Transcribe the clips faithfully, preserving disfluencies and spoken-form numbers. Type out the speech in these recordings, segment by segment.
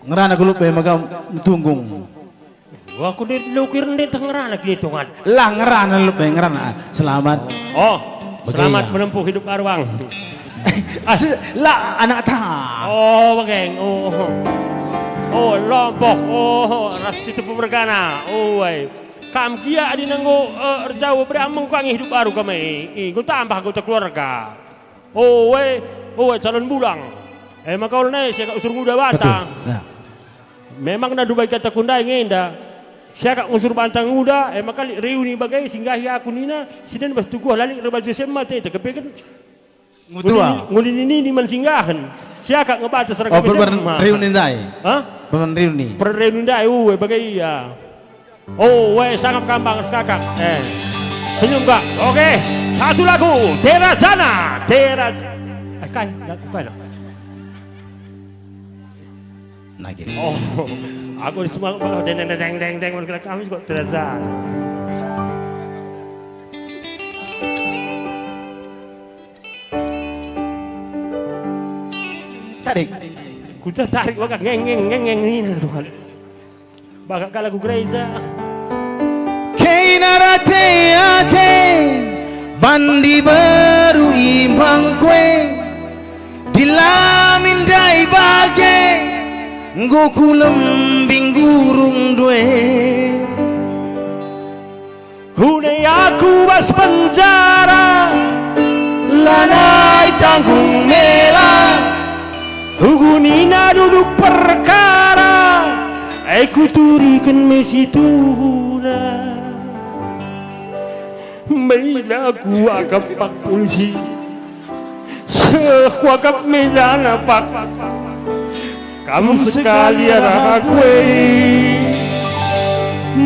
Ngerana ku lebe maka metunggung. Wah, aku nde-, nukir nde teh ngerana gitu kan. Lah ngerana lebe ngerana. Selamat. Oh, bage selamat ya. Menempuh hidup baru, Bang. Ah. Se-, lah anak ta. Oh, bage. Oh. Oh, lompoh. Oh, ras situ pemergana. Oh, ai. Kam gia adi nenggo, eh, erjauh bere ameng kuangi hidup baru kam e. Ih, enggo tambah anggota keluarga. Oh, we, oh, we, calon bulang. Eh, maka ulna e siakap usur nguda bata. Betul. Ya. Memang na dubai kataku ndai nge enda. Siakap ngusur banta nguda, eh, maka lit riuni bage singgahi aku nina, sinen bas tuguh lalit erbaju sema te, tekepeken. Ngutua. Nguni, nguni nini man singgahen. Siakap ngebata seragam. Oh, perban SMA. Riuni ndai. Hah? Perban riuni. Per riuni ndai, uwe, bage ia. Oh, we, sangap kam bang, sekakak. Eh. Senyum kak. Oke, satu lagu. Terajana. Tera-, eh, kai, lagu kai lo? Nah, gini. Oh, aku semangat banget. Deng, deng, deng, deng, deng, deng, kami juga Terajana. Tarik. Kuta tarik maka ngeng, ngeng, ngeng, ngeng, nina Tuhan. Bagak kalak ku gereja. Kena rate-ate bandi beru imbang kue. Di lamin ndai bage enggo kulembing gurung due. Hune aku bas penjara, lanai tanggung mela. Hugunina duduk perkara, e kuturiken me situhuna. Mela kuakap pak polisi. Seh kuakap melana pak. Kam sekali arah aku e.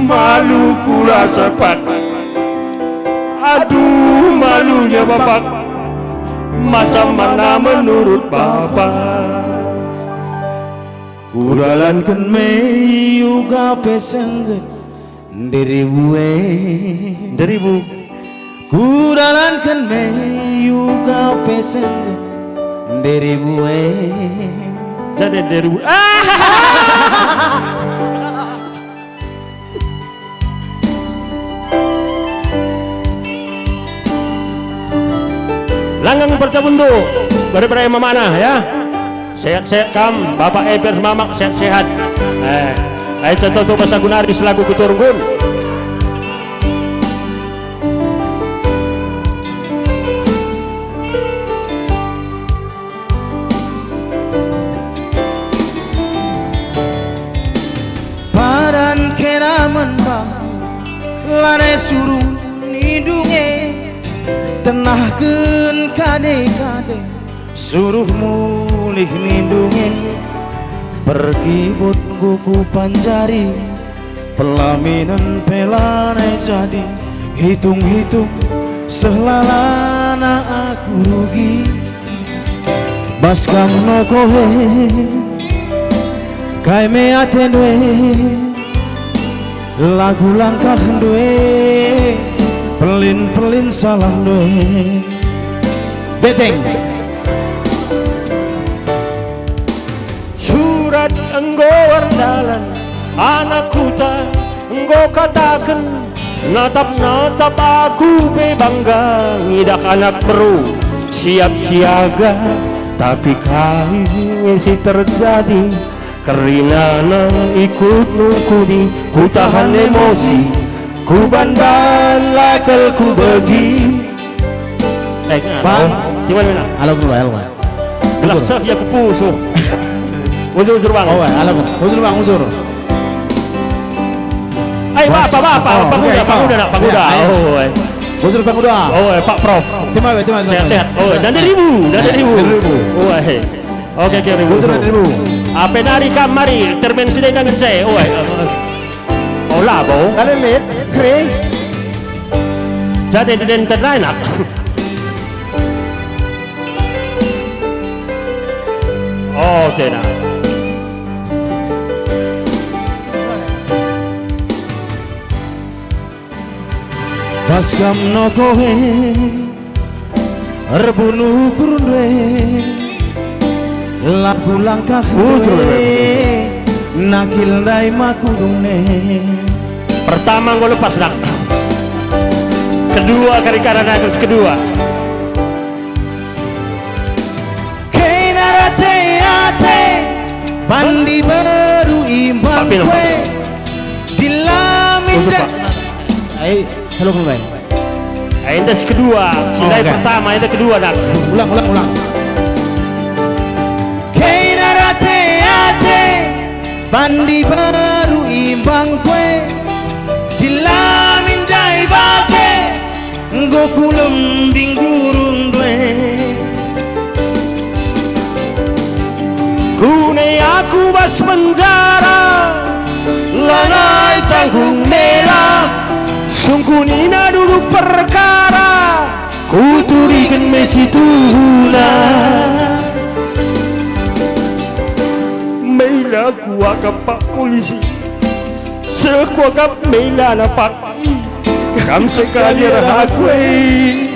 Malu kurasa pak. Aduh, malunya bapak. Macam mana menurut bapak? Kudalanken me uga pe sengget. Nderibu e. Nderibu. Kudalanken me uga pe sengget. Nderibu e. Jadi nderibu. Ah! Langgang percabun tu, bere-bere mamana, ya. Sehat-sehat kam, Bapak Eber Mamak, sehat-sehat. Eh, ai contoh tu bas aku nari selaku ketua runggun. Padan kena mendam, lanai suruh nindunge, tenahken kade-kade. Suruh mulih nindunge, perkibut enggo kupanjari, pelaminen pe lanai jadi, hitung-hitung seh lalana aku rugi. Bas kam nokohe, kai me atendu e, lagu langkahndu e, pelin-pelin salahndu e. Beteng. Surat enggo erdalan, anak kuta enggo kataken, natap-natap aku pe bangga ngidah anak beru siap siaga. Tapi kai nge si terjadi? Kerinana ikut nungkuni, kutahan emosi, kuban-ban la kal kubegi. Eh, Pak. Di mana, mana? Halo, halo, halo. Gelah seh ia kupusuh. Ujur, ujur, Bang. Oh, halo. Ujur, Bang, ujur. Ai, Bos. Bapa, bapa, oh, panguda, oke, panguda, oh. Nak, panguda. Iya, ayo. Oh, eh. Ujur, panguda. Oh, eh, Pak Prof. Terima kasih, terima kasih. Sehat, sehat. Oh, eh, dan dua ribu, dan dua ribu. Eh, dua ribu. Oh, eh. Oke, oke, ribu. Ujur, dua ribu. Ape nari kam mari termen sidenda ngence? Oh, eh. Oh, labo. Kalilit, kre. Jadi deden terlain aku. Oh, cena. Bas kam nokohe, erbunuh kurunre, lap ku langkah. Ujur, ujur, ujur. Akil ndai makudung ne. Pertama enggo lepas, nak. Kedua kari kanan agus kedua. Kena rate-ate, bandi beru imbang Papil, kue. Papil. Dilamin Untuk ja-, Pak. Ai, selalu kembali. Enda si kedua, si Oh, ndai oke. pertama, enda kedua, nak. Ulang, ulang, ulang. Kena rate-ate, bandi beru imbang kue, dilamin ndai bage, enggo kulem binggurung due. Kune aku bas penjara, lanai tanggung nela, sungkunina duduk perkara, kuturiken me situhuna. Mela kuakap pak polisi, seh kuakap mela na pak. Kam sekali arah aku e,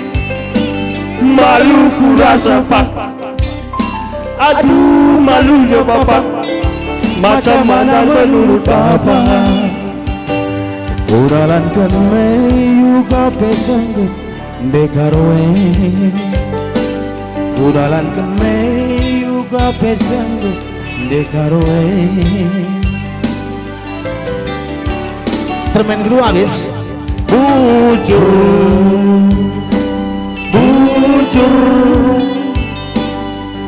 malu kurasa pak. Aduh, malunya bapak, macam mana menurut bapak? Kudalanken me uga pe sengget ndekar we. Kudalanken me uga pe sengget ndekar we. Termen kedua habis. Bujur, bujur,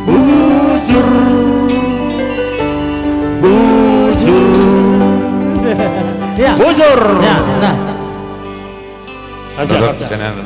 bujur, bujur. Ya. Bujur. Ya, nah. Aja. Dodot senana